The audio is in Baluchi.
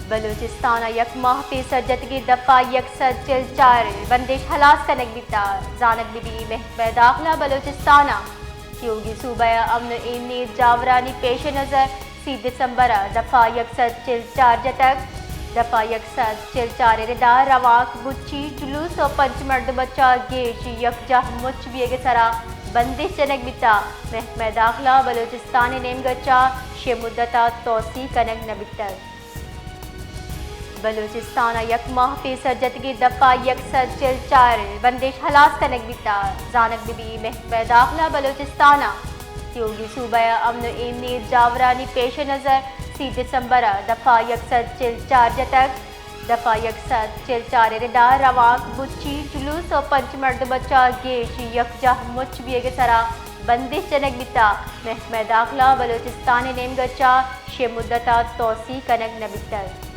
بلوچستان ءَ یک ماہ پیسر جتگیں دفعہ یک سد چل چار ءِ بندش ہلاس کنگ بیتگ۔ زانگ بہ بی محکمہ داخلہ بلوچستان ءَ تیوگیں صوبہ ءِ امن ءُ ایمنی جاورانی پیش نظر سی دسمبر ءَ دفعہ یک سد چل چار جتگ۔ دفعہ یک سد چل چار ءِ ردا روانک، بچی، جلوس ءُ پنچ مردم ءَ چہ گیش یکجاہ مچ بیگ ءِ سرا بندش جنگ بیتگ۔ محکمہ داخلہ بلوچستان ءِ نیمگ ءَ چہ شے مدت ءَ توسیع کنگ نہ بیتگ۔ بلوچستان ءَ یک ماہ پیسر جتگیں دفعہ یک سد چل چار ءِ بندش ہلاس کنگ بیتگ۔ زانگ بہ بی محکمہ داخلہ بلوچستان ءَ تیوگیں صوبہ ءِ امن ءُ ایمنی جاورانی پیش نظر سی دسمبر ءَ دفعہ یک سد چل چار جتگ۔ دفعہ یک سد چل چار ءِ ردا روانک، بچی، جلوس ءُ پنچ مردم ءَ چہ گیش یکجاہ مچ بیگ ءِ سرا بندش جنگ بیتگ۔ محکمہ داخلہ بلوچستان ءِ نیمگ ءَ چہ شے مدت ءَ توسیع کنگ نہ بیتگ۔